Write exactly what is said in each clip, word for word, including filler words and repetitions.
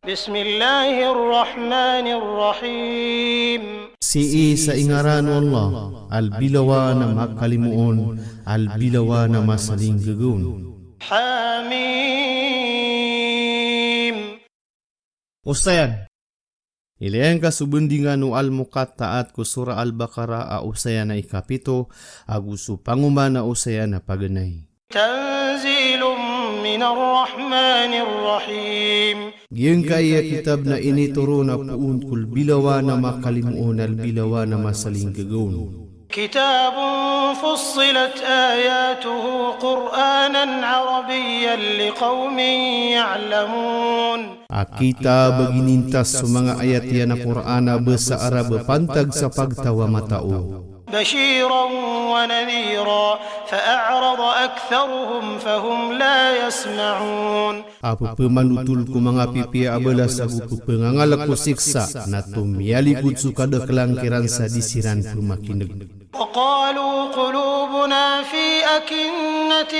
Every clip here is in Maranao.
بسم الله الرحمن الرحيم. Sii sa ingaran o Allah, a lbilawan a makalimoon, a lbilawan a masalinggagaon. حم. Osayan. Ilay angka so bandingan o Al-Muqatta'at ko Surah Al-Baqarah a osayan a ikapito, ago so pangoman a osayan a paganay. تنزيل من الرحمن الرحيم. Giyangkai a kitab na initoron a poon ko lbilawan a makalimoon, a lbilawan a masalinggagaon. كتاب فصلت آياته قرآنا عربيا لقوم يعلمون. A kitab a ginintas so manga ayat iyan a Qur'an a basa Arab a pantag sa pagtaw a matao. بشيرا ونذيرا فأعرض أكثرهم فهم لا يسمعون. A pepemanotol ko manga pipiya a balas ago pepengangalek ko siksa, na tomiyalikod so kadakelan kiran sa di siran pemakineg. وقالوا قلوبنا في أكنة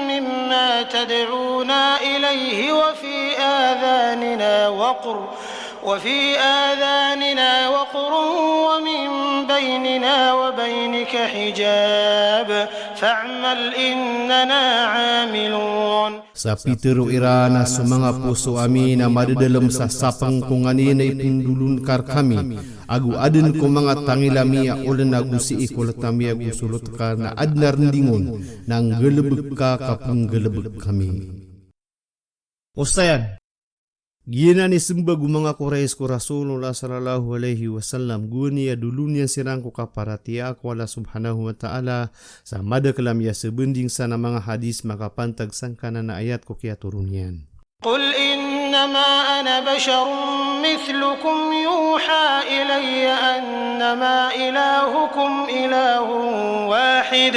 مما تدعونا إليه وفي آذاننا وقر، وفي آذاننا وقر ومن بيننا وبينك حجاب فاعمل إننا عاملون. Sa pitero iran a so manga poso ami na madadalem sa sapeng ko nganin a ipendolon ka rekami, ago aden ko manga tangila mi a olen ago sii ko let ami ago so lot ka na aden a rendingon, na nggalebek ka ka penggalebek kami. Osayan. Giyanan i sembag o manga Quraysh ko Rasulullah sallallahu alaihi wasallam, gowani a dolon iyan siran ko kaparatiyaya ko Allah subhanahu wa ta'ala, sa madakel a miyasebending san a manga hadis makapantag sangkanan a ayat ko kiyatoron iyan. قل إنما أنا بشر مثلكم يوحى إلي أنما إلهكم إله واحد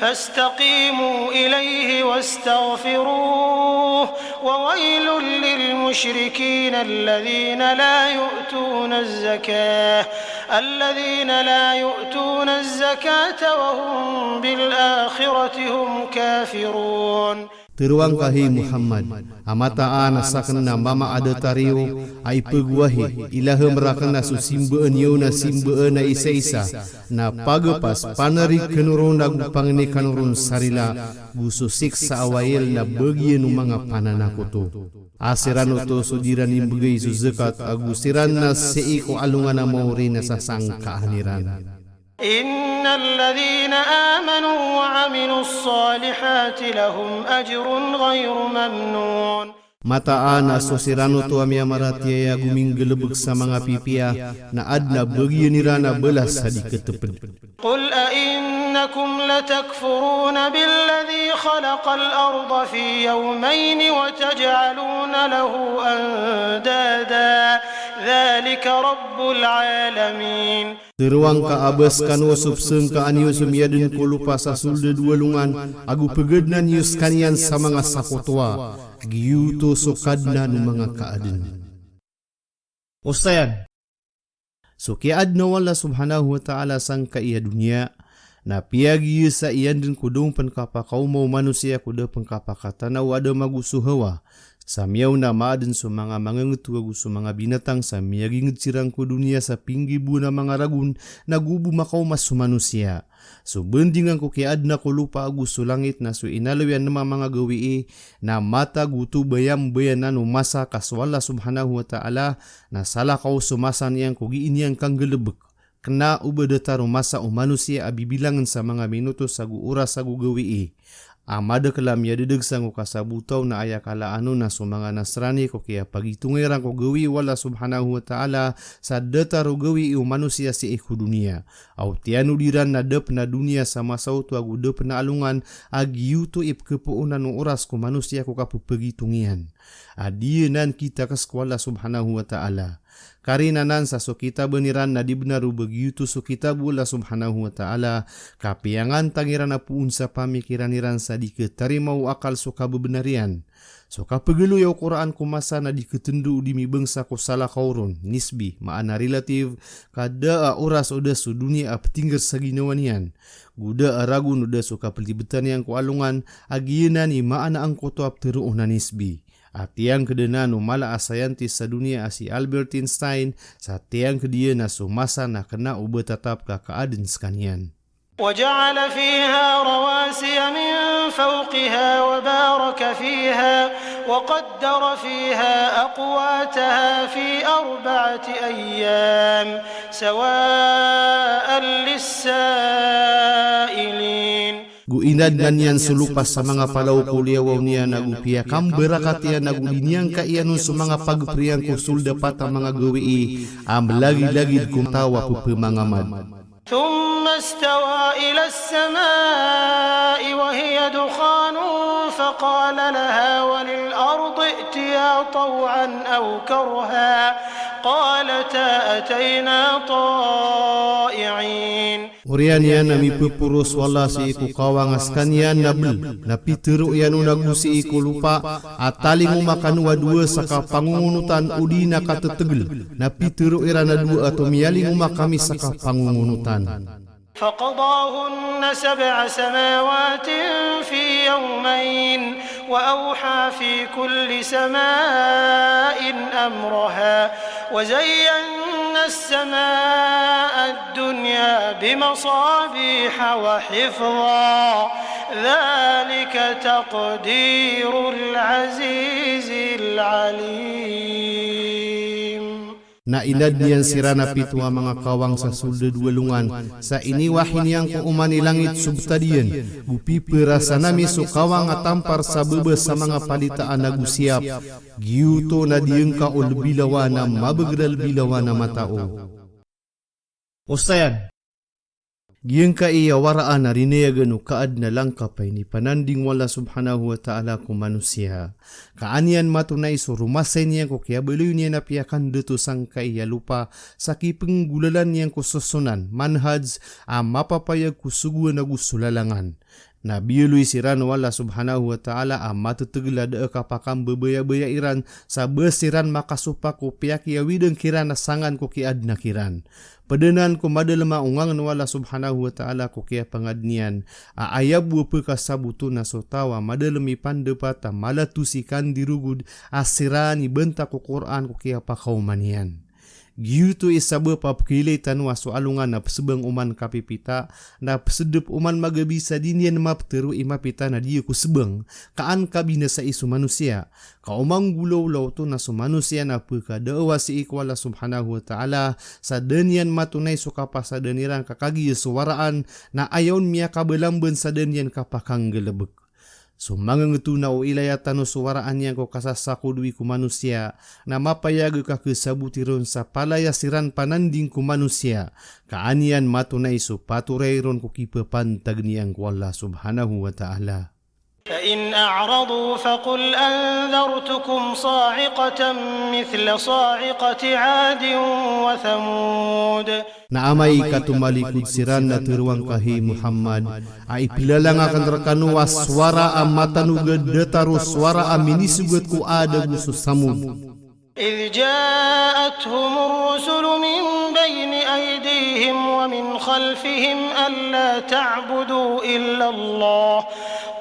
فاستقيموا إليه واستغفروه وويل للمشركين الذين لا يؤتون الزكاة، الذين لا يؤتون الزكاة وهم بالآخرة هم كافرون. Teroang ka, hay Muhammad, a mataan a saken na mama a datar iyo a ipegowahi, ilahem raken a so simbaan iyo na simbaan a isaisa, na pagepas, panariken o ron ago pangenikan o ron sa rila, go so siksa a wayel na bagian o manga pananakoto. A siran oto so di iran imbegay so zakat, ago siran na sii ko alongan a maori na sasangkaan iran. إن الذين آمنوا وعملوا الصالحات لهم أجر غير ممنون. Mataan a so siran oto a miyamaratiyaya ago minggalebek sa manga pipiya, na aden a bagian iran a balas a di keteped. قل أئنكم لتكفرون بالذي خلق الأرض في يومين وتجعلون له أندادا ذلك رب العالمين. Teroang ka a ba sekano so pesengkaan iyo so miyaden ko lopa sa solded o alongan, ago pegadenan iyo sekaniyan sa manga sakotowa, giyoto so Kadnan o manga kaaden. Osayan. So kiyaadna o Allah subhanahu wa ta'ala sangkai a doniya, na piyagiya sa iyan den ko da on pen kapakaoma o manosiya ko da pen kapakatana o Adam ago so Hawa. Sa miyaona maaden so manga mangengeto ago so manga binatang sa miyaginged siran ko doniya sa pinggiboan a manga ragon na go bo makaoma so manosiya. So bandingan ko kiyaadna ko lopa ago so langit na so inaloy a nema manga gawii, na matago oto bayambayanan o masa ka so Allah subhanahu wa ta'ala na salakaw so masa niyan ko gii niyan kanggalebek. Kena o ba datar o masa o manosiya a bibilangen sa manga minoto sago oras ago gawii. A madakel a miyadedeg sangko kasabotaw na aya kalaan on na so manga Nasrani ko kiyapagitonga iran ko gawii o Allah subhanahu wa ta'ala sa datar o gawii o manosiya sii ko doniya. Aw tiyanod iran na da pen a doniya sa masa oto ago da pen a alongan a giyoto i pekepoonan o oras ko manosiya ko kapepagitong iyan. A di anan kitakes ko Allah subhanahu wa ta'ala. Karina anan sa so kitaban iran na di benar o ba giyoto so kitab o Allah subhanahu wa ta'ala, ka piyangantang iran a poon sa pamikiran iran sa di ketarima o akal so kabebenar iyan. So kapegaloya o Qur'an ko masa na di ketendo o di mibangsa ko salakaw ron, nisbi, maana relative, ka da a oras o da so doniya a petinger sa ginawa niyan. Go da a ragon o da so kapelibetan iyan ko alongan, a giyanan i maana angkoto a petero on a nisbi. A tiyangkd anan o mala a scientist sa doniya a si Albert Einstein, sa tiyangkd iyan a so masa na kna o ba tatap ka kaaden skaniyan. وجعل فيها رواسي من فوقها وبارك فيها وقدر فيها أقواتها في أربعة أيام سواء للسائلين. Go inadnan iyan so lopa sa manga palaw ko liyawaw niyan, ago piyakambarakat iyan, ago iniyangka iyan on so manga pagpri iyan ko soldapat a manga gawii a mlagilagid ko taw a pphamangamad. ثم استوى إلى السماء وهي دخان فقال لها وللأرض ائتيا طوعا أو كرها قالتا أتينا طائعين. Oriyan iyan a mipphoros o Allah sii ko kawang a skaniyan na bl, na pitharo iyan on ago sii ko lopa a talingoma kano a dowa sa kapangongonotan odi na katetegel, na pitharo iran a dowa a to miyalingoma kami sa kapangongonotan. فقضاهن سبع سماوات في يومين وأوحى في كل سماء أمرها وزينا السماء الدنيا بمصابيح وحفظا ذلك تقدير العزيز العليم. Na inadn iyan siran a pito a manga kawang sa sold a dowa alongan, sa iniwahi niyan ko oman i langit so btad iyan, go piperasan ami so kawang a tampar sa baba sa manga palitaan ago siyap, giyoto na diyangka o lbilawan a mabagr a lbilawan a matao. Osayan. Giyangkai a waraan a rinayagan o kaadn a langkap a inipananding o Allah subhanahu wa ta'ala ko manosiya. Ka an iyan matonay so romasay niyan ko kiyabaloy niyan a piyakandato sangkai a lopa sa kipnggolalan iyan ko sosonan, manhaj, a mapapayag ko sogoan ago so lalangan. Na biyaloy siran o Allah subhanahu wa ta'ala a matetegel a da a kapakambabayabaya iran sa ba siran makasopak ko piyakiyawidn kiran a sangan ko kiadna kiran. Pd anan ko madalm a ongangn o Allah subhanahu wa ta'ala ko kiyapangadn iyan, a aya bo a pkasaboto na so taw a madalm i pandapat a mala to si kandirogod a siran i banta ko Qur'an ko kiyapakaoma niyan. Giyoto i sabap a pkailay tano a so alongan a psbang oman kapipita, na psdp oman magabi sa di niyan maptharo i mapita na di ko sbang, ka an kabinasai so manosiya. Ka oman nggolawla oto na so manosiya na pkadaawa sii ko Allah subhanahu wa ta'ala, sa da niyan matonay so kapasadan iran ka kagiya so waraan, na aya on miyakabalamban sa da niyan kapakanggalbk. So mangngto na o ilaya tano so waraan iyan ko kasasakodowi ko manosiya, na mapayag a kakhasaboto ron sa palaya siran pananding ko manosiya, ka an iyan matonay so patoray ron ko kipapantag niyan ko Allah subhanahu wa ta'ala. فإن أعرضوا فقل أنذرتكم صاعقة مثل صاعقة عاد وثمود. Na amay ka tomalikod siran na tharoang ka, hay Muhammad, a iplalang akn rkano a sowara a matanog a datar o sowara a minisogat ko Ad ago so Samud. إذ جاءتهم الرسل من بين أيديهم ومن خلفهم ألا تعبدوا إلا الله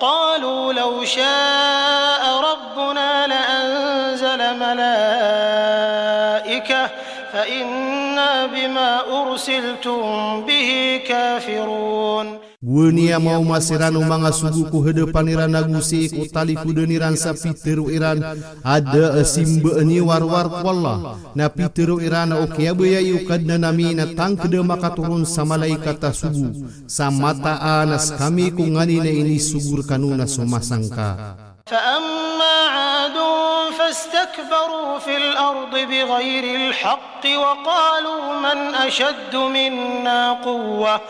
قالوا لو شاء ربنا لأنزل ملائكة فإنا بما أرسلتم به كافرون. Gowani a maoma siran o manga sogo ko hadapan iran ago sii ko talikodan iran sa pitharo iran a da a simbaa niyo a rowar ko Allah. Na pitharo iran a o kiyabayai o Kadnan ami na tangkda makatoron sa malaikat a sogo sa mataan a skami ko nganin a inisogo rkano na so masangka. فأما عاد فاستكبروا في الأرض بغير الحق وقالوا من أشد منا قوة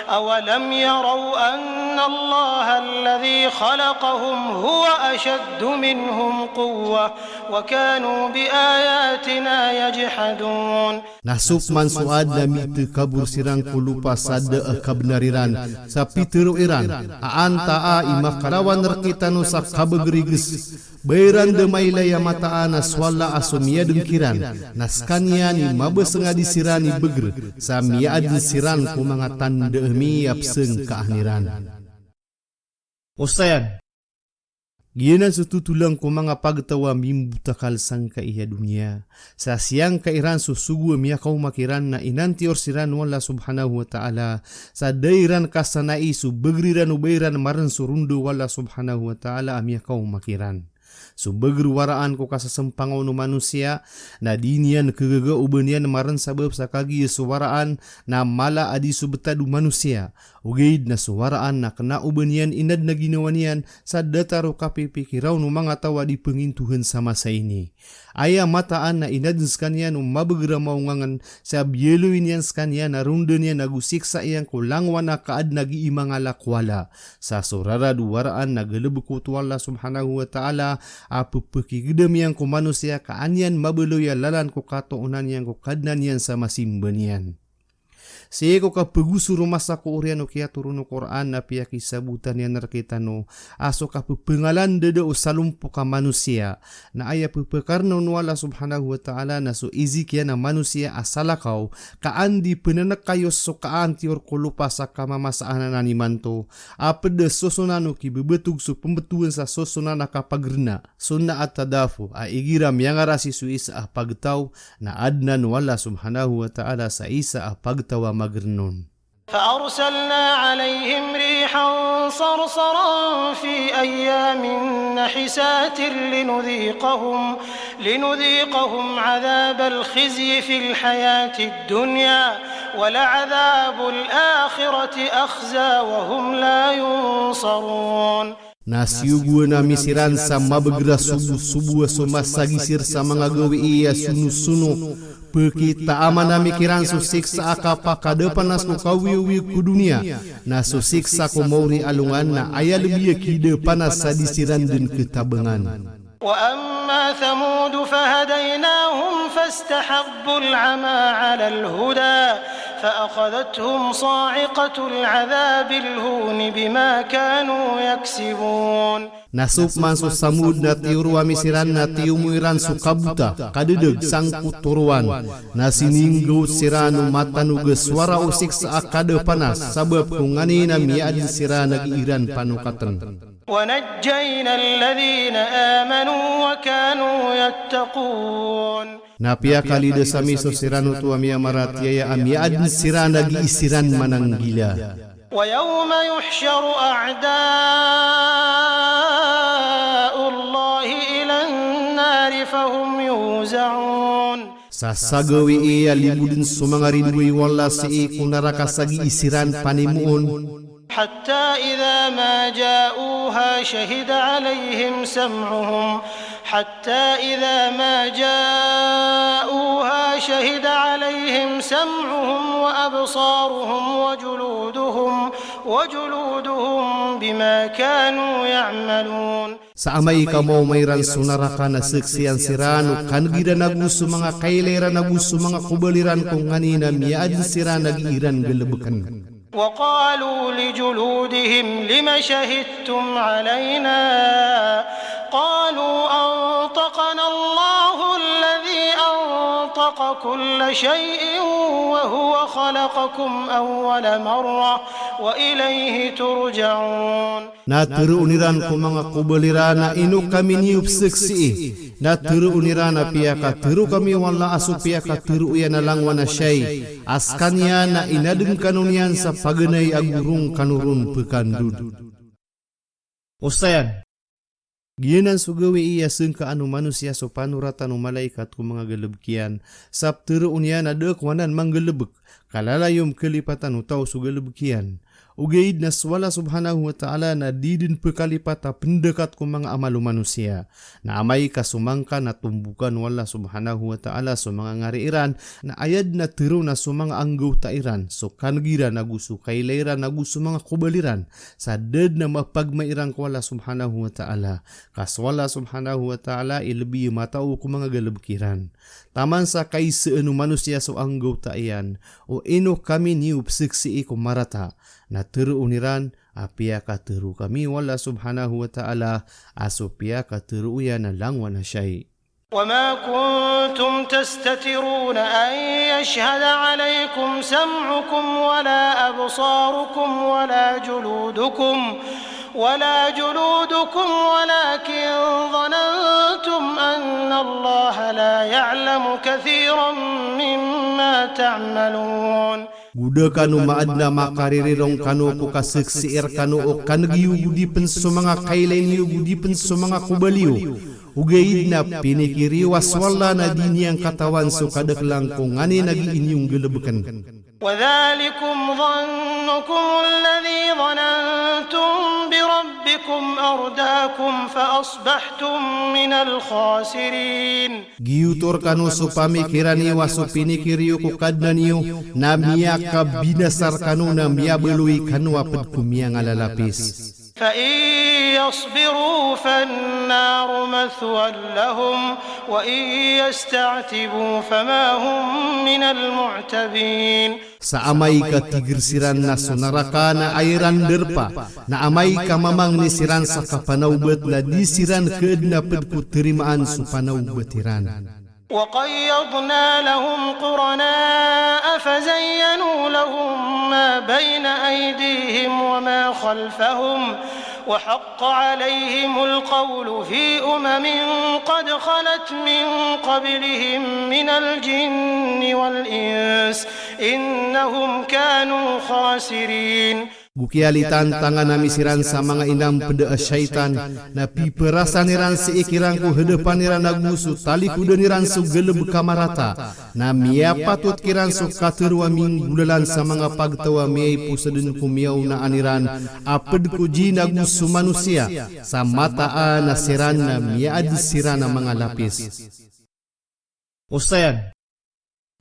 أولم يروا أن الله الذي خلقهم هو أشد منهم قوة وكانوا بآياتنا يجحدون. Na sopman so Ad na mitakabor siran ko lopa sa da a kabnar iran, sa pitharo iran a antaa i makarawan rkitano sa kabagr i gs. Ba iran da mailay a mataan a so Allah a so miyadn kiran, na skaniyan i mabasngadi siran i bagr sa miyaadn siran ko manga tanda ami a psangkaan iran. Osayan. Giyanan so totolan ko manga pagtaw a mimbotakal sangkai a doniya. Sa siyangkai iran so sogo a miyakaoma kiran na inantiyor siran o Allah subhanahu wa ta'ala. Sa da iran kasanai so bagr iran o ba iran marn so ronda o Allah subhanahu wa ta'ala a miyakaoma kiran. So bagr o waraan ko kasasmpangaw o manosiya, na di niyan khagaga o ba niyan marn sabap sa kagiya so waraan na mala a di so btad o manosiya. Ogaid na so waraan na kna o ba niyan inadn a ginawa niyan sa datar o kapipikirawn o manga taw a di pngintohn sa masa ini. Aya mataan na inadn skaniyan o mabagr a maongangn sa biyaloy niyan skaniyan a ronda niyan ago siksa iyan ko langowan a kaadn a gii manga lakwala. Sa so rarad o waraan na galbk oto o Allah subhanahu wa ta'ala a ppkhigdam iyan ko manosiya ka an iyan mabaloy a lalan ko katoonan iyan ko Kadnan iyan sa masimba niyan. Sii ko kapagosor o masa ko oriyan o kiyatoron o Qur'an na piyakisabotan iyan rktano a so kapphangalanan dada o salompok a manosiya na aya pphakarna on o Allah subhanahu wa ta'ala na so izik iyan a manosiya a salakaw ka an di pnanakayo so kaantiyor ko lopa sa kamamasaan anan imanto a pd a sosonan o kibbtog so pmbtowan sa sosonan a kapagrna. Sunnat at-tadafu, a igira miyangarasi so isa a pagtaw, na adnan o Allah subhanahu wa ta'ala sa isa a pagtaw a magrn on. فأرسلنا عليهم ريحا صرصرا في أيام نحسات لنذيقهم، لنذيقهم عذاب الخزي في الحياة الدنيا ولعذاب الآخرة أخزى وهم لا ينصرون. Na siyogoan ami siran sa mabagr a sobosobo a so masagisir sa manga gawii a sonosono. Pkitaaman ami kiran so siksa a kapakadapanas ko kawiyowiyo ko doniya. Na so siksa ko maori a alongan na aya lbi a kidapanas sa di siran dn ktabangan. وأما ثمود فهديناهم فاستحبوا العمى على الهدى فأخذتهم صاعقة العذاب الهون بما كانوا يكسبون. Na so pman so Samud na tiyoro ami siran na tiyomo iran so kabota, kadadg, sangkoto torowan. Na sininggaot siran o matanog a sowara o siksa a kadapanas, sabap ko nganin a miyaadn siran a gii iran panokatn. ونجينا الذين آمنوا وكانوا يتقون. Na piyakalidas ami so siran oto a miyamaratiyaya a miyaadn siran a gii siran mananggila. ويوم يحشر أعداء الله إلى النار فهم يوزعون. Sa sa gawii a libodn so manga ridoay o Allah sii ko naraka sa gii siran panimoon. حتى إذا ما جاءوها شهد عليهم سمعهم، حتى إذا ما جاءوها شهد عليهم سمعهم وأبصارهم وجلودهم، وجلودهم بما كانوا يعملون. Sa amay ka maoma iran so naraka na saksian siran o kan'g iran ago so manga kailay ran ago so manga kobal iran ko nganin a miyaadn siran a gii iran galbkn. وقالوا لجلودهم لم شهدتم علينا؟ قالوا أنطقنا الله الذي أنطق كل شيء وهو خلقكم أول مرة وإليه ترجعون. Na tharoon iran ko manga kobal iran a ino kami niyo pzaksii. Na tharoon iran a piyakatharo kami o Allah a so piyakatharo iyan a langowan a shay a skaniyan na inadn kano niyan sa paganay ago roo kano ron pkandod. Osayan. Giyanan so gawii a sangkaan o manosiya so panoratan o malaikat ko manga galbk iyan, sa ptharoon iyan a da ko anan manggalbk, ka lalayon kalipatan o taw so galbk iyan. Ogaid na so Allah subhanahu wa ta'ala na di dn pkalipat a pndakat ko manga amal o manosiya. Na amay ka so mangka na tombokan o Allah subhanahu wa ta'ala so manga ngari iran, na aya dn a tharoon a so manga anggawta iran, so kan'g iran ago so kailay ran ago so manga kobal iran, sa da dn a mapagma iran ko Allah subhanahu wa ta'ala. Ka so Allah subhanahu wa ta'ala i lbi a matao ko manga galbk iran. Taman sa kaisaan o manosiya so anggawta iyan, o ino kami niyo pzaksii ko marata. Na tharoon iran a piyakatharo kami o Allah subhanahu wa ta'ala a so piyakatharo iyan a langowan a shay. وما كنتم تستترون أن يشهد عليكم سمعكم ولا أبصاركم ولا جلودكم، ولا جلودكم ولكن ظننتم أن الله لا يعلم كثيرا مما تعملون. Go da kano maaden a makaririrong kano ko kaseksii rekano o kaneg iyo go di pen so manga kailay niyo go di pen so manga kobal iyo. Ogaid na pinikir iyo a so Allah na di niyan katawan so kadakelan ko nganin a gii niyo nggalebeken. وذلكم ظنكم الذي ظننتم بربكم أرداكم فأصبحتم من الخاسرين. Giyoto rekano so pamikiran iyo a so pinikir iyo ko Kadnan iyo, na miyakabinasa rekano na miyabaloy kano a ped ko miyangalalapis. فإن يصبروا فالنار مثوى لهم وإن يستعتبوا فما هم من المعتبين. Sa amay ka tiger siran na so naraka na aya iran derpa, na amay ka mamangni siran sa kapanawbat na di siran keed na ped ko terimaan so panawbat iran. وقيضنا لهم قرناء فزينوا لهم ما بين أيديهم وما خلفهم وحق عليهم القول في أمم قد خلت من قبلهم من الجن والإنس إنهم كانوا خاسرين. Go kiyalitantangan ami siran sa manga inamped a shaytan, na piperasan iran sii kiran ko hedepan iran ago so talikoden iran so galebek a marata, na miyapatot kiran so katero a minggolalan sa manga pagtaw a miyaiposeden ko miyaonaan iran a ped ko jinn ago so manosiya, sa mataan a siran na miyaadi siran a manga lapis. Osayan.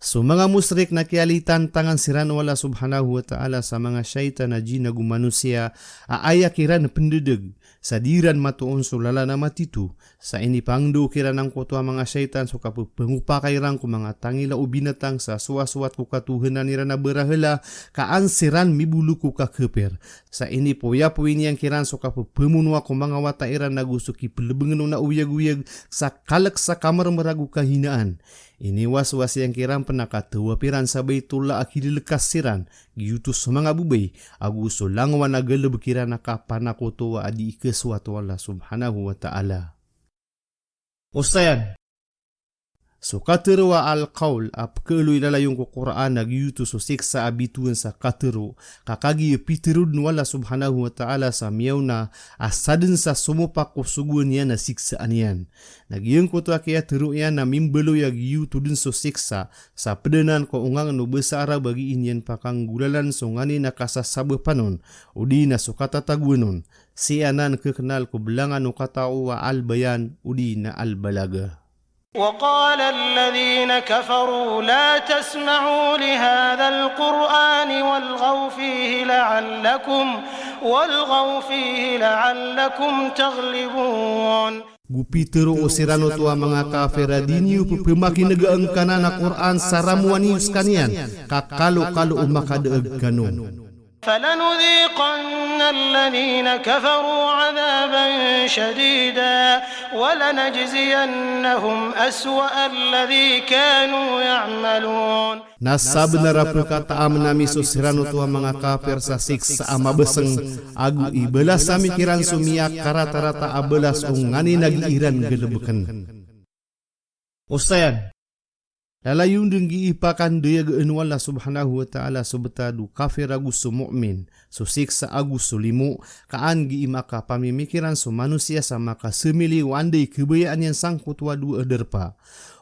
So manga mushrik na kiyalitantangan siran o Allah subhanahu wa ta'ala sa manga shaytan a jinn ago manosiya a aya kiran pendedeg sa di iran matoon so lalan a matito. Sa inipangndao kiran angkoto a manga shaytan so kapepengopakay iran ko manga tangila o binatang sa sowasowat ko katohanan iran a barahala ka an siran mibolog ko kakapir. Sa inipoyapoy niyan kiran so kapepemonoa ko manga wata iran ago so kipelebengen on a oyagoyag sa kalek sa kamermer ago kahinaan. Iniwaswas iyan kiran pen a katawapiran sa Baitullah a kilelekas siran, giyoto so manga bebay, ago so langowan a galebek iran a kapanakotowa a di ikesowat o Allah subhanahu wa ta'ala. Osayan. So katero a al-qawl a pekeloy lalayon ko Qur'an a giyoto so siksa a bitowan sa katero, ka kagiya pitero den o Allah subhanahu wa ta'ala sa miyaona a saden sa somopak ko sogoan iyan a siksaan iyan. Na giyangkoto a kiyatero iyan na mimbaloy a giyoto den so siksa, sa ped anan ko ongangen o basa Arab a gii niyan pakanggolalan so nganin a kasasabapan on, odi na so katatagoan on. Sii anan kekenal ko belangan o katao a al-bayan odi na al-balagah. وقال الذين كفروا لا تسمعوا لهذا القرآن والغوا فيه لعلكم، والغوا فيه لعلكم تغلبون. Go pitero o siran oto a manga kafir a di niyo pepemakinega angkanan a Qur'an sa ramowa niyo sekaniyan, ka kalokalo o makadaeg kano. فلنذيقن الذين كفروا عذابا شديدا ولنجزينهم أسوأ الذي كانوا يعملون. Na sabenar a pekataamen ami so siran oto a manga kafir sa siksa a mabeseng, ago ibalas ami kiran so miyakaratarata a balas o nganin a gii iran galebeken. Osayan. Lalayon den gii pakandayagen o Allah subhanahu wa ta'ala so betad o kafir ago so mu'min, so siksa ago so limo, ka an gii makapamimikiran so manosiya sa makasemili o anda i kebayaan iyan sangkoto a dowa a darpa.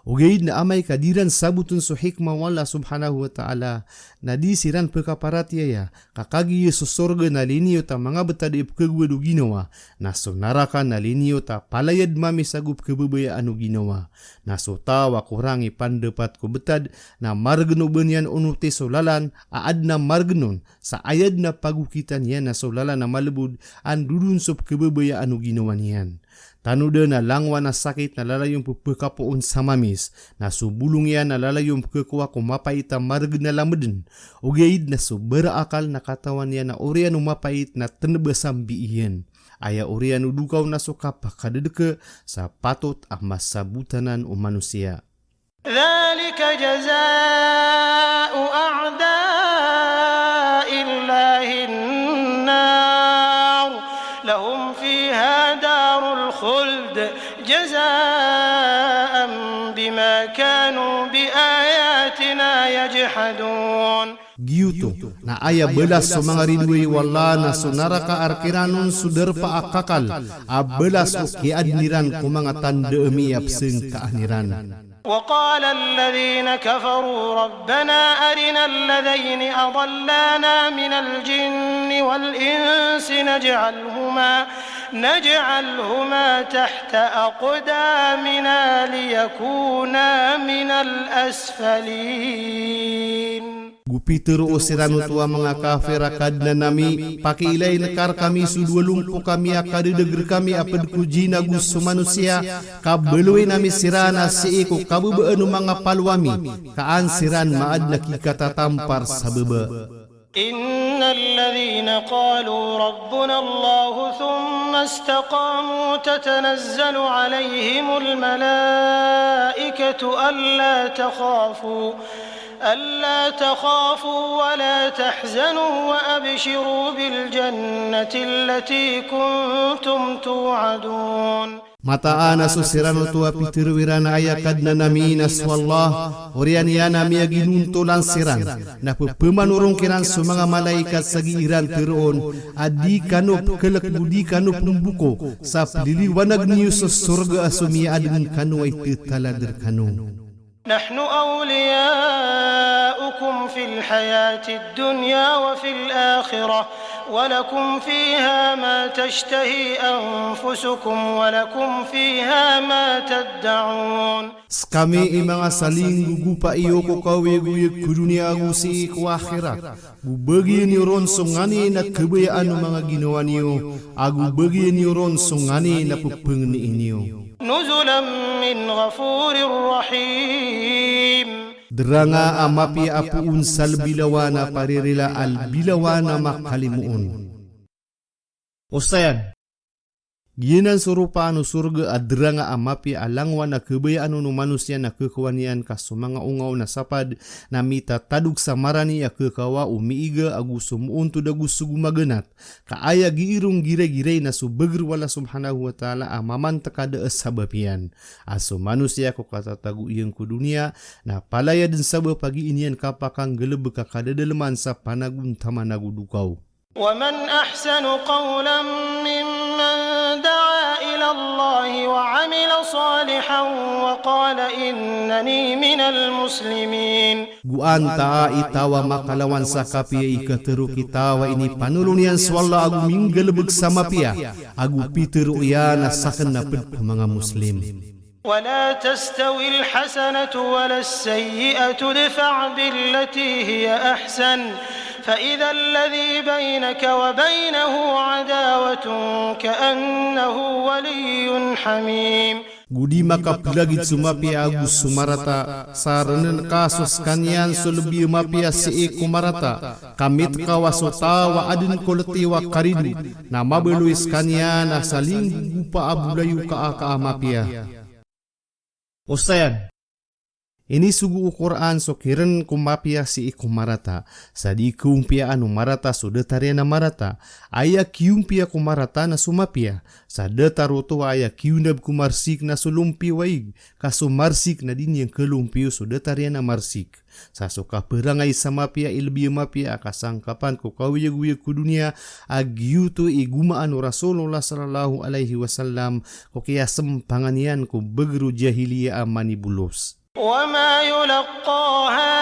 Ogaid na amay ka di ran saboten so hikmah o Allah subhanahu wa ta'ala, na di siran pekaparatiyaya, ka kagiya so sorga na liniyot a manga betad i pekagowad o ginawa, na so naraka na liniyot a palayad mamis ago pekebabayaan o ginawa. Na so taw a korang i pandapat ko betad, na maregen o ba niyan onoti so lalan a aden a maregen on, sa aya den a pagokitan iyan na so lalan a malebod a ndodon so pekebabayaan o ginawa niyan. Tanodan a langowan a sakit na lalayon pepekapoon sa mamis, na so bolong iyan na lalayon pekekowa ko mapait a maregen a lameden. Ogaid na so bara akal na katawan iyan a oriyan o mapait na teneba sambi iyan. Aya oriyan o dokaw na so kapakadedeke sa patot a masabotanan o manosiya. ذلك جزاء أعداء الله النار لهم بآياتنا يجحدون. Giyoto, na aya balas so manga ridoay o Allah na so naraka a rk iran on so darpa a kakal, a balas o kiyaadn iran ko manga tanda a miyapsngkaan iran. وقال الذين كفروا ربنا أرنا الذين أضلانا من الجن والإنس نجعلهما، نجعلهما تحت أقدامنا ليكونا من الأسفلين. Go pitharo siran oto a manga kafir a Kadnan ami, pakiilay ngka rkami so dowa lompo kami a kadadg rkami a pd ko jinn ago so manosiya, ka baloyn ami siran a sii ko kababaan o manga palo ami, ka an siran maadn a kikatatampar sa baba. إن الذين قالوا ربنا الله ثم استقاموا تتنزل عليهم الملائكة ألا تخافوا، ألا تخافوا ولا تحزنوا وأبشروا بالجنة التي كنتم توعدون. Mataan a so siran oto a pitharo iran a aya Kadnan ami na so Allah, oriyan iyan a miyaginontolan siran, na pphamanoron kiran so manga malaikat sa gii ran tharoon a di kano pkhalk go di kano pmboko sa pliliwanag niyo so sorga a so miyaadn kano a itatalad rkano. نحن أولياؤكم في الحياة الدنيا وفي الآخرة ولكم فيها ما تشتهي أنفسكم ولكم فيها ما تدعون. Skami i manga salinggogopa iyo ko kaoyagoyag ko doniya ago sii ko akhirat. Go bagian iyo ron so nganin a khabayaan o manga ginawa niyo, ago bagian iyo ron so nganin a pphangnin iyo. نزلا من غفور رحيم. Dranga a mapiya a poon sa lbi lawan a paririla a lbi lawan a makalimoon. Osayan. Giyanan so ropaan o sorga a dranga a mapiya a langowan a khabayaan on o manosiya na khakowaan iyan ka so manga onga on a sapad na mitatadog sa marani a khakawa o miiga ago so moontod ago so gomaganat. Ka aya gii ron giragiray na so bagr o Allah subhanahu wa ta'ala a mamantaka da a sabap iyan. A so manosiya ko katatago iyan ko doniya na palaya dn sabap a gii niyan kapakanggalbk a kadadalman sa panagontaman ago dokaw. ومن أحسن قولا ممن دعا إلى الله وعمل صالحا وقال إنني من المسلمين. Go antaa i taw a makalawan sa kapiya i katharo ki taw a inipanolon iyan so Allah ago minggalbk sa mapiya, ago pitharo iyan a sakn na pd ko manga Muslim. ولا تستوي الحسنة ولا السيئة ادفع بالتي هي أحسن فإذا الذي بينك وبينه عداوة كأنه ولي حميم. Go di makaplagid so mapiya ago so marata, sa rnn ka so skaniyan so lbi a mapiya sii ko marata, ka mitkawa so taw a adn ko ltiw a karido, na mabaloy skaniyan a salinggogopa a bolayoka a ka a mapiya. Osayan. Inisogo o Qur'an so kirn ko mapiya sii ko marata. Sa di kiompiyaan o marata so datar iyan a marata. Aya kiompiya ko marata na so mapiya. Sa datar oto a aya kionab ko marsik na so lompiyo a ig. Ka so marsik na di niyan kalompiyo so datar iyan a marsik. Sa so kaprangay sa mapiya i lbi a mapiya a kasangkapan ko kaoyagoyag ko doniya a giyoto i gomaan o Rasulullah sallallahu alaihi wasallam ko kiyasmpangan iyan ko bagr o jahiliya a manibolos. وما يلقاها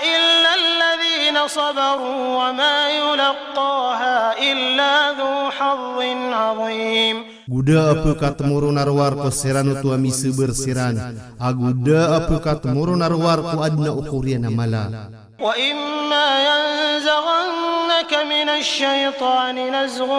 إلا الذين صبروا وما يلقاها إلا ذو حظ عظيم. Go da a pkatmoron a rowar ko siran oto a misabar siran, ago da a pkatmoron a rowar ko adn a okor iyan a mala. وإما ينزغنك من الشيطان نزغ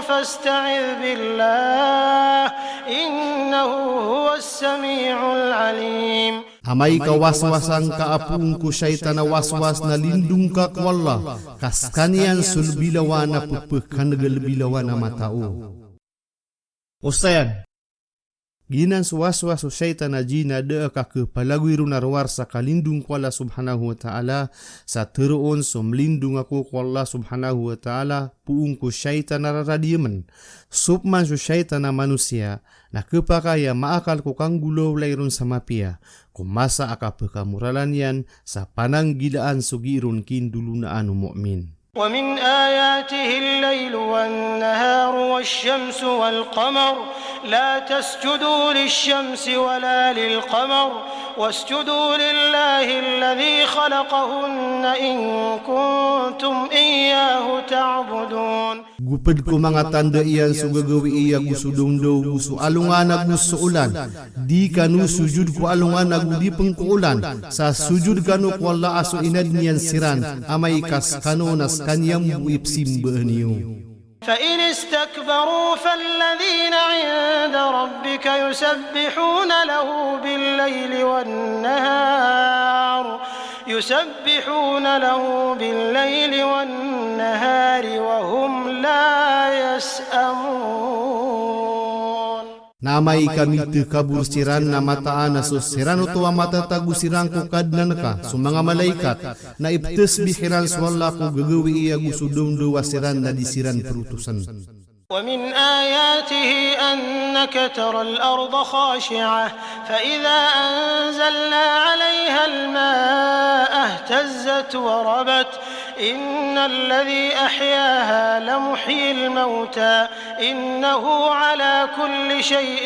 فاستعذ بالله إنه هو السميع العليم. Amay ka waswasan ka a poon ko shaytan a waswas na lindong ka ko Allah, ka skaniyan so lbi lawan a pphakan'g a lbi lawan a matao. Osayan. Giyanan so waswas o shaytan a jinn a da a kakepalagoy ron a rowar sa kalindong ko Allah subhanahu wa ta'ala, sa teroon so melindong ako ko Allah subhanahu wa ta'ala poon ko shaytan a raradiyamen. Sopman so shaytan a manosiya, na kepakay a maakal ko kanggolawlay ron sa mapiya, ko masa a kapekamoralan iyan, sa pananggilaan so gii ron kindolonaan o mu'min. ومن آياته الليل والنهار والشمس والقمر لا تسجدوا للشمس ولا للقمر واسجدوا لله الذي خلقهن إن كنتم إياه تعبدون. Go ped ko manga tanda iyan so gagawii ago so dawndaw ago so alongan ago so olan. Di kano sojod ko alongan ago di pen ko olan. Sa sojod kano ko Allah a so inadn iyan siran, amay ka sekano na sekaniyan bo i pesimbaan iyo. فإن استكبروا فالذين عند ربك يسبحون له بالليل والنهار يسبحون له بالليل والنهار وهم لا يسأمون. Na amay ka mitekabor siran na mataan a so siran oto a matatago siran ko Kadnanka, so manga malaikat, na ipetesbih iran so Allah ko gagawii ago so dawndaw a siran na di siran perotosen. ومن آياته أنك ترى الأرض خاشعة فإذا أنزلنا عليها الماء اهتزت وربت إن الذي أحياها لمحيي الموتى إنه على كل شيء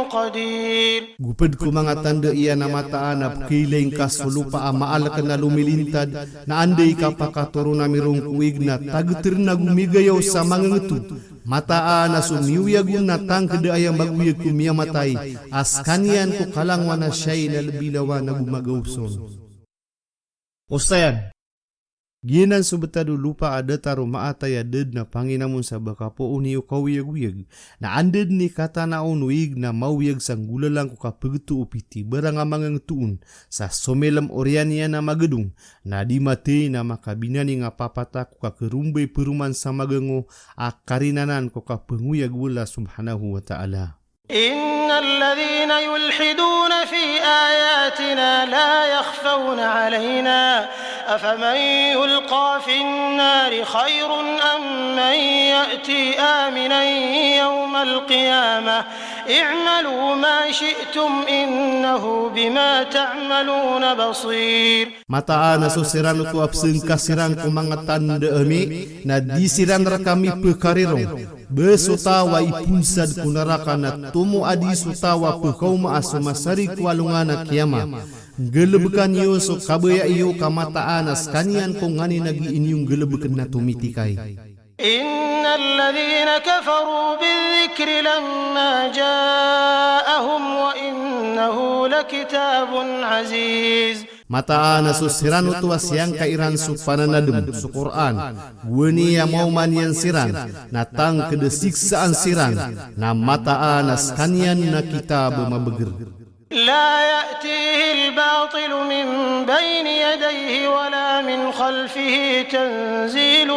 قدير. Go ped ko manga tanda iyan a mataan a pekeilay ngka so lopa a maalek na lomilintad, na anda i kapakatoron ami ron ko ig na tageteren ago migayaw sa mangengeto. Mataan a so miyoyag on na tangkeda aya magoyag ko miyamatay, a sekaniyan ko kalangowan a shayi na lebi lawan ago magaos on. Osayan. Giyanan so betad o lopa a datar o maatay a da den a panginamon sa ba kapoon iyo kaoyagoyag. Na anda den i katana on o ig na maoyag sa nggolalan ko kapegeto o piti barang a mangengeto on, sa somelem oriyan iyan a magedong, na di matey na makabinaning a papatak ko kakeromba i peroman sa magango a karinanan ko kapengoyag o Allah subhanahu wa ta'ala. إن الذين يلحدون في آياتنا لا يخفون علينا أفمن يلقى في النار خير أم من يأتي آمنا يوم القيامة اعملوا ما شئتم إنه بما تعملون بصير. Mataan a so siran oto a pesengka siran ko manga tanda ami, na di siran rekami pekarirong. Ba so taw a iponsad ko naraka na tomo a di so taw a pekaoma a so masarig ko alongan a kiyama. Nggalebeka niyo so kabaya iyo ka mataan a sekaniyan ko nganin a gii niyo nggalebeken na tomitikay. إن الذين كفروا بالذكر لما جاءهم وإنه لكتاب عزيز. Mataan a so siran oto a siyangka iran so pananadem, so Qur'an, gowani a maoman iyan siran, na tangked a siksaan siran, na mataan a sekaniyan na kitab a mabeger. لا يأتيه الباطل من بين يديه ولا من خلفه تنزيل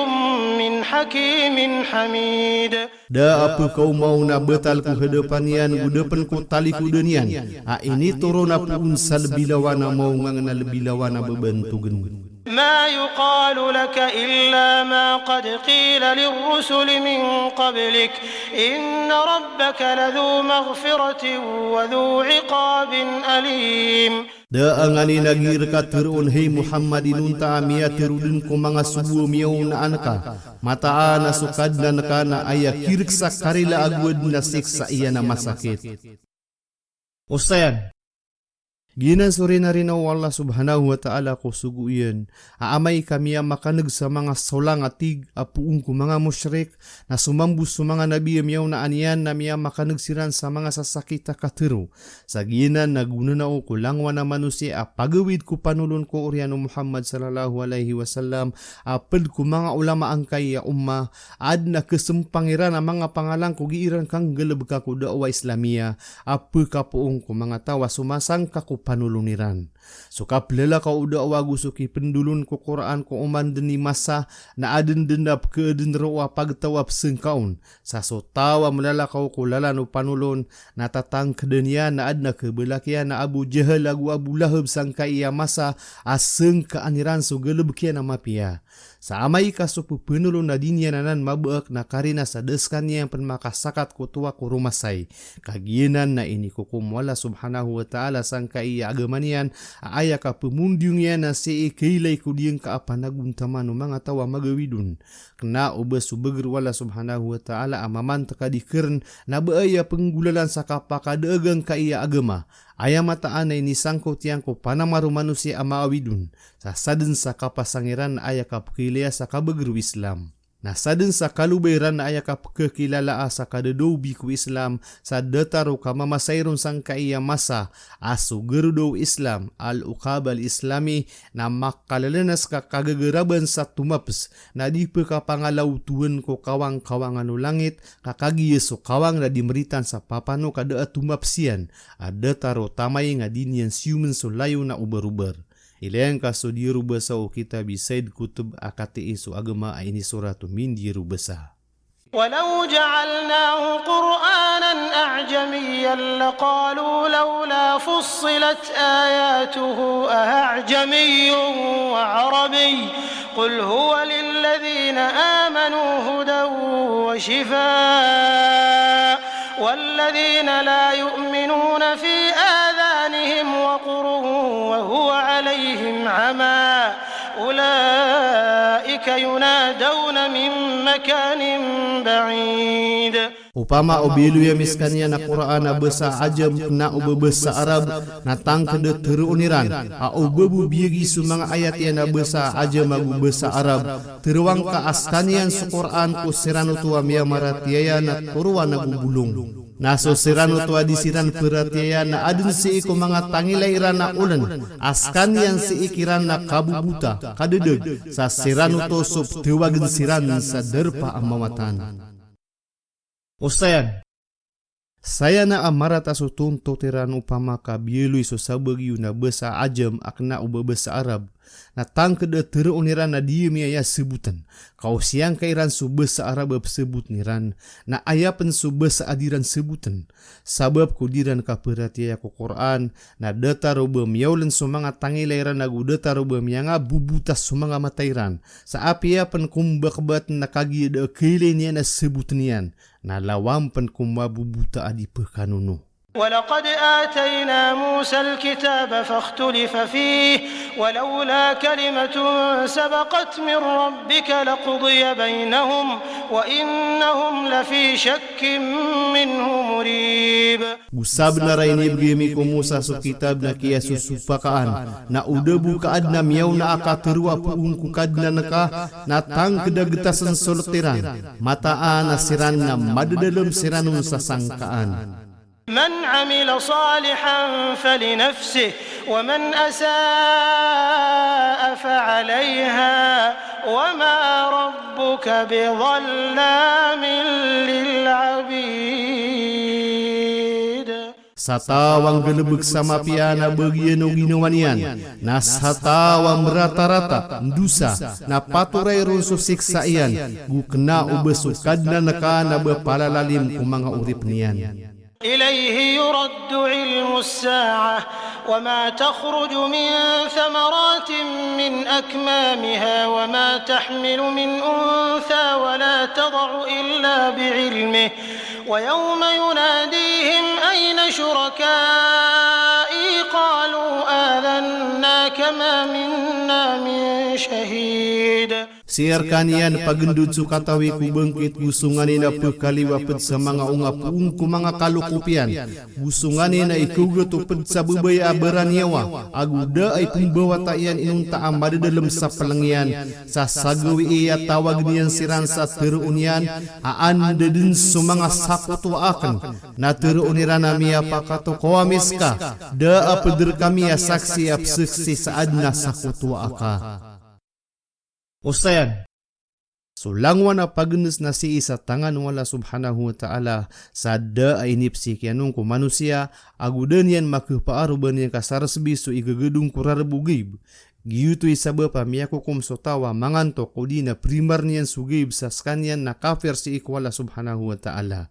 من حكيم حميد. Da a pekaoma on a batal ko hadapan iyan, go da pen ko talikodan iyan, a initoron a poon sa lebi lawan a maongangen a lebi lawan a babantogen. ما يقال لك إلا ما قد قيل للرسل من قبلك إن ربك لذو مغفرة وذو عقاب أليم. Da a nganin a gii reka teroon, hay Muhammad, inonta a miyatero den ko manga sogo a miyaona anka. Mataan a so Kadnan ka na aya kirek sa karila ago aden a siksa iyan a masakit. Osayan. Giyanan so rinarina o Allah subhanahu wa ta'ala ko sogo iyan, a amay ka miyamakaneg sa manga solang a tig a poon ko manga mushrik, na so mambo so manga nabi a miyaonaan iyan na miyamakaneg siran sa manga sasakit a katero. Sa giyanan na gonanao ko langowan a manosiya a pagawid ko panolon ko oriyan o Muhammad sallallahu alaihi wasallam, a ped ko manga ulama angkai a umma, aden a kesempang iran a manga pangalang ko gii ran kanggalebeka ko da'wah Islamiyah, a pekapoon ko manga taw a somasangka ko panolon iran. So kaplalakaw o da'wah ago so kipndolon ko Qur'an ko oman dn i masa, na adn dn a pkhaadn roo a pagtaw a psangka on. Sa so taw a mlalakaw ko lalan o panolon, na tatangkdn iyan a adn a khabalak iyan a Abu Jahal ago Abu Lahab sangkai a masa a sangkaan iran so galbk iyan a mapiya. Sa amay ka so pphanolon na di niyan anan mabaak na karina sa da skaniyan pn makasakat ko towa ko romasay. Kagiya anan na inikokom o Allah subhanahu wa ta'ala sangkai a agama niyan a aya kapmondiyong iyan na sii kailay ko diyangka a panagontaman o manga taw a magawid on. Kna o ba so bagr o Allah subhanahu wa ta'ala a mamantk a di krn na ba aya pnggolalan sa kapakadaagan ka aya agama. Aya mataan a inisangkot iyan ko panamar o manosiya a maawid on. Sa sadn sa kapasang iran aya kapkhailaya sa kabagr o Islam. Na sadn sa kalobay iran aya kapkhakilalaa sa kadadobi ko Islam, sa datar o kamamasay ron sangkai a masa a so garoda o Islam, al-uqaba al-islami, na makalalanas ka kagagaraban sa tomaps, na di pkhapangalaotowan ko kawangkawangan o langit, ka kagiya so kawang na di mritan sa papano ka da a tomaps iyan, a datar o tamay nga di niyan siyomn so layon a obarobar. Ilay angka so di robasa o kitab i Sayyid Qutb a katii so agama a inisorat o mindirobasa. ولو جعلناه قرآنا أعجميا لقالوا لولا فصلت آياته أأعجمي وعربي قل هو للذين آمنوا هدى وشفاء والذين لا يؤمنون في آذانهم وقر وهو عليهم عمى أولئك ينادون من مكان بعيد. Opama o biyaloy ami skaniyan a Qur'an a basa Ajam kna o ba basa Arab, na tangkd a tharoon iran a o ba bo biyagi so manga ayat iyan a basa Ajam ago basa Arab, tharoa ngka a skaniyan so Qur'an ko siran oto a miyamaratiyaya na toroan ago bolong. Na so siran oto a di siran paratiyaya na adn sii ko manga tangilay iran a oln a skaniyan sii kiran na kabobota, kadadag, sa siran oto so ptawagn siran sa darpa a mawatan. Osayan. Saya na a marata so tontot iran opama ka biyaloy so sabagi on a basa Ajam a kna o ba basa Arab, na tangkd a tharoon iran a di miyaya sabotn. Ka o siyangka iran so basa Arab a psabotn iran, na aya pn so basa a di ran sabotn. Sabap ko di ran kaparatiyaya ko Qur'an, na datar o ba miyaoln so manga tangilay iran ago datar o ba miyangabobota so manga mata iran. Sa apiya pn ko mbakbat na kagiya da a kailay niyan a sabotn iyan, na lawan pn ko mabobota a di pkhanono. ولقد آتينا موسى الكتاب فاختلف فيه ولولا كلمة سبقت من ربك لقضي بينهم وإنهم لفي شك منه مريب. Go sabnar a inibgay ami ko Musa so kitab na kiyasosopakaan, na o da bo ka adn a miyaona a katharo a poon ko Kadnan ka, na tangkd a gtasn so lt iran, mataan a siran na madadalm siran on sa sangkaan. من عمل صالحا فلنفسه ومن أساء فعليها وما ربك بظلام للعبيد. Sa taw a nggalbk sa mapiya na bagian o ginawa niyan, na sa taw a mratarata, ndosa, na patoray ron so siksa iyan, go kna o ba so Kadnan ka na ba palalalim ko manga oripn iyan. إليه يرد علم الساعة وما تخرج من ثمرات من أكمامها وما تحمل من أنثى ولا تضع إلا بعلمه ويوم يناديهم أين شركائي قالوا آذناك ما منا من شهيد. Sii rkaniyan pagndod so katawi ko bangkit go so nganin a pkhaliwa pd sa manga onga poon ko manga kalokop iyan, go so nganin a ikawgat o pd sa babay a baraniyawa, ago da a ipmbawata iyan inonta a madadalm sa plng iyan, sa sa gawii a tawagn iyan siran sa tharoon iyan a anda dn so manga sakotowa akn, na tharoon iran a miyapakatokaw ami ska, da a pd rkami a saksi a pzaksi sa adn a sakotowa aka. Osayan. So langowan a pagenes na sii sa tangan o Allah Subhanahu wa Ta'ala, sa da a inipsik iyan on ko manosiya, ago da niyan makapaaroban iyan ka sa resbi so igagadong ko rareb o gaib. Giyoto i sabap a miyakokom so taw a mangantok odi na primar niyan so gaib sa sekaniyan na kafir sii ko Allah Subhanahu wa Ta'ala.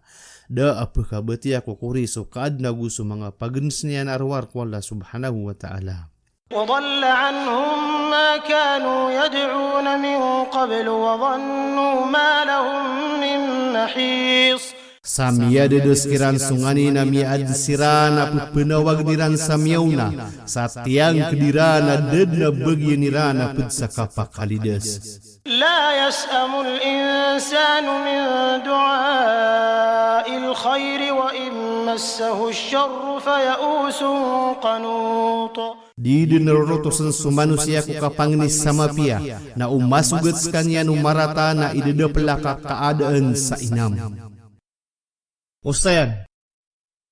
Da a pekabatiya ko kori so kaaden ago so manga pagenes niyan a rowar ko Allah Subhanahu wa Ta'ala. وضل عنهم ما كانوا يدعون من قبل وظنوا ما لهم من محيص. Sa miyadedes kiran so nganin a miyaadn siran a pepenawagen iran sa miyaona, sa tiyangked iran a da den a bagian iran a ped sa kapakalidas. لا يسأم الإنسان من دعاء الخير وإن مسه الشر فيئوس قنوط. Di den rorotosen so manosiya ko kapangni sa mapiya, na o masogat sekaniyan o marata na idedepel a kakaadaan sa inam. Osayan.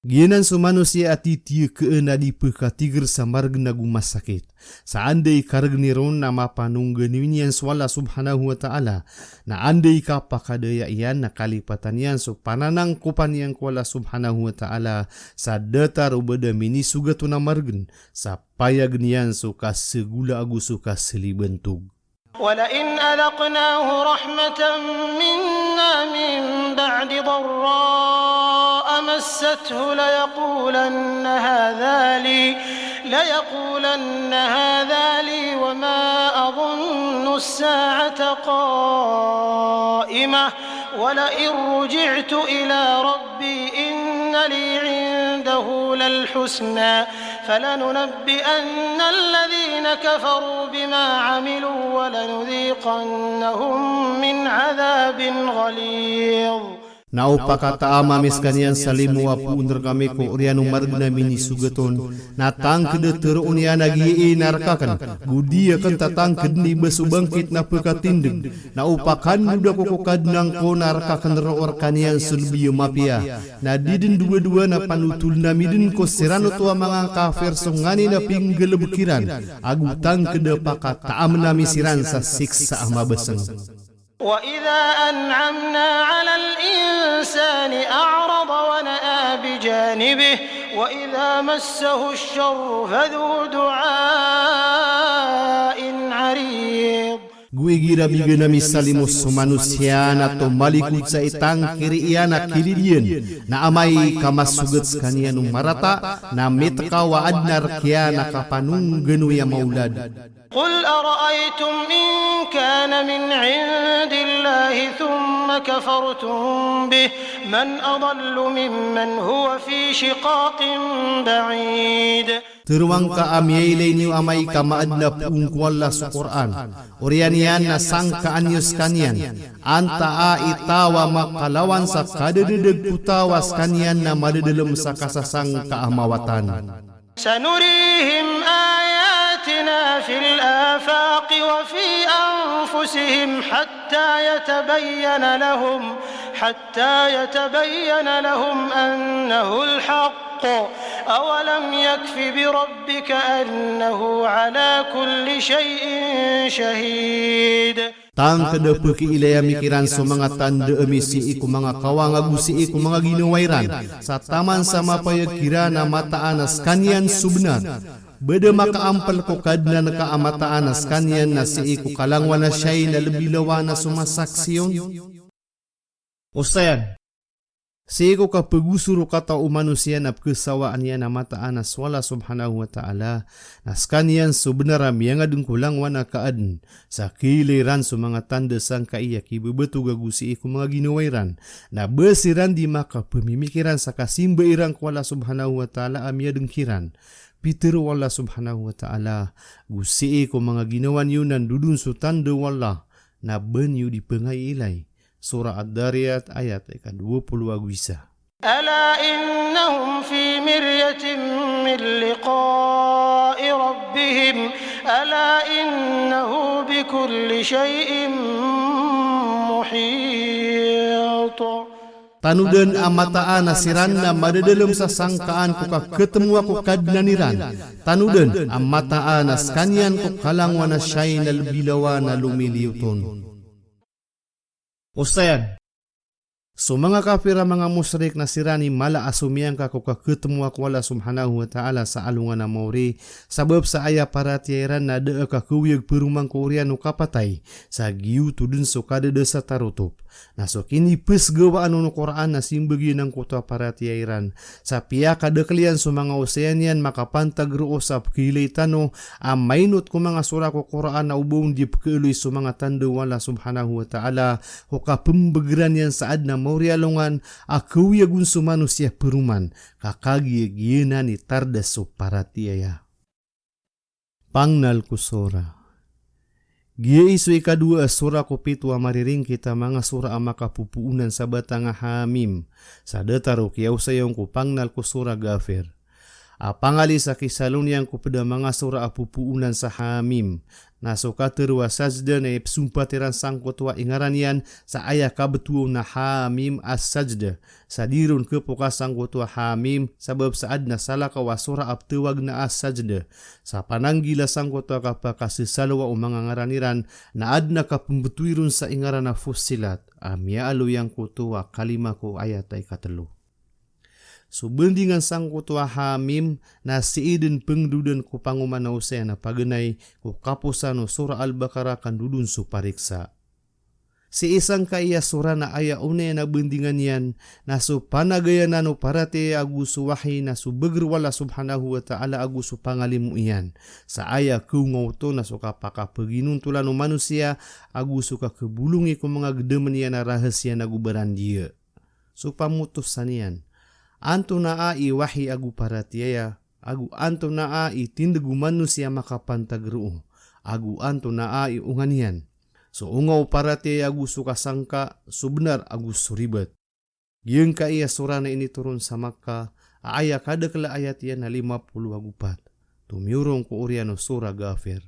Giyanan so manosiya a titiyekeen a di pekatiger sa margen ago masakit. Sa anda i karegeni ron na mapanongganowi niyan so Allah Subhanahu wa Ta'ala. Na anda i kapakadaya iyan na kalipatan iyan so pananangkopan iyan ko Allah Subhanahu wa Ta'ala. Sa datar o ba da minisogat on a margen. Sa payagen iyan so kasegola ago so kaselibantog. ولئن أذقناه رحمة منا من بعد ضراء مسته ليقولن هذا لي، ليقولن هذا لي وما أظن الساعة قائمة ولئن رجعت إلى ربي إن لي عنده للحسنى فلننبئن الذين كفروا بما عملوا ولنذيقنهم من عذاب غليظ. Na o pakataam ami sekaniyan sa limo a poon rekami ko oriyan o margen a minisogat on, na tangked a teroon iyan a giyai na rekaken, go di aken tatangkeden i ba so bangkit na pekatindeg. Na o pakandod ako ko Kadnan ko na rekaken roo rekaniyan so lebi a mapiya. Na di den dowa-dowa na panotolen ami den ko siran oto a manga kafir so nganin a pinggalebek iran, ago tangked a pakataamen ami siran sa siksa a mabaseng. وإذا أنعمنا على الإنسان أعرض ونأى بجانبه وإذا مسه الشر فذو دعاء عريض. Go igira bigan ami sa limo so manosiya na tomalikod sa itangkiri iyan a kilid iyan, na amay ka masogat sekaniyan o marata, na mitekaw a aden a rek iyan a kapanongganowi a maolad. قل أرأيتم إن كان من عند الله ثم كفرتم به من أضل ممن هو في شقاق بعيد. Tero angka a miyailay niyo amay ka maaden a poon ko Allah so Qur'an, oriyan iyan na sangkaan iyo sekaniyan, antaa i taw a makalawan sa kadededeg ko taw a sekaniyan na madedalem sa kasasangka a mawatan. سنريهم آياتنا في الآفاق وفي أنفسهم حتى يتبين لهم، حتى يتبين لهم أنه الحق. أولم يكف بربك أنه على كل شيء شهيد. Tangked a pekiilay ami kiran so manga tanda ami sii ko manga kawang ago sii ko manga ginawa iran, sa taman sa mapayag kiran a mataan a sekaniyan so benar. Ba da makaampel ko Kadnan ka a mataan a sekaniyan na sii ko kalangowan a shayi na lebi lawan a so masaksi on? Osayan. Sii ko kapegosor o katao o manosiya na pekesawaan iyan a mataan a so Allah Subhanahu wa Ta'ala, na sekaniyan so benar a miyangaden ko langowan a kaaden, sa kiilay iran so manga tanda sangkai a kibebetog ago sii ko manga ginawa iran, na ba siran di makapemimikiran sa kasimba iran ko Allah Subhanahu wa Ta'ala a miyadeng kiran. Pitero o Allah Subhanahu wa Ta'ala, go sii ko manga ginawa niyo na ndodon so tanda o Allah, na ba niyo di pengaiilay. Surah Ad-Dhariyat, ayat ika dowa polo ago isa. ألا إنهم في مرية من لقاء ربهم ألا إنه بكل شيء محيط. Tanodan a mataan a siran na madadalem sa sangkaan ko kaketemowa ko Kadnan iran. Tanodan a mataan a sekaniyan ko kalangowan a shayi na lebi lawan a lomiliyot on. Osayan. So manga kafir a manga mushrik na siran i mala a somiyangka ko kaketemo ko Allah Subhanahu wa Ta'ala sa alongan a maori, sabap sa aya paratiyaya iran na da a kakawiyag peroman ko oriyan o kapatay, sa giyoto den so kadada sa tarotop. Na so kinipesgawaan o Qur'an na simbag iyan angkoto a paratiyaya iran. Sa piyakadakel iyan so manga osayan iyan makapantag roo sa pekhailay tano a mainot ko manga sora ko Qur'an a o ba on di pekeeloy so manga tanda o Allah Subhanahu wa Ta'ala, ko kapembegeran iyan sa aden a maori a alongan a kawiyag on so manosiya peroman, ka kagiya giyanan i tardas so paratiyaya. Pangnal ko sora. Giyai so ikadowa a sora ko pito a mariringkit a manga sora a makapopoonan sa batang a Hamim. Sa datar o kiyaosayan ko pangnal ko sora Ghafir. A pangali sa kisalo niyan ko ped a manga sora a popoonan sa Hamim. Na so katero a sajda na ipesompat iran sangkoto a ingaran iyan sa aya kabetowan na Hamim as-Sajda. Sa di ron kepoka sangkoto a Hamim, sabap sa aden a salakaw a sora a petawag na as-Sajda. Sa pananggila sangkoto a kapakasesalowa o manga ngaran iran, na aden a kapembetowi ron sa ingaran a Fussilat, a miyaaloy angkoto a kalima ko ayat a ikatelo. So bandingan sangkoto a Hamim, na sii den pengdodan ko pangoman a osayan a paganay, ko kaposan o sora Al-Baqarah kandodon so pariksa. Sii sangkai a sora na aya onaya na bandingan iyan, na so panagayanan o paratiyaya ago so wahi na so beger o Allah Subhanahu wa Ta'ala ago so pangalimo iyan. Sa aya kaonga oto na so kapakapeginontolan o manosiya ago so kakebolongi ko manga gedamen iyan a rahasiya ago barandiya. So pamotosan iyan. Antonaa i wahi ago paratiyaya, ago antonaa i tindeg o manosiya makapantag roo, ago antonaa i onga niyan. So onga o paratiyaya ago so kasangka, so benar ago so ribat. Giyangkai a sora na initoron sa Makkah, a aya kadakel a ayat iyan na lima polo ago pat. Tomiyorong ko oriyan o sora Ghafir.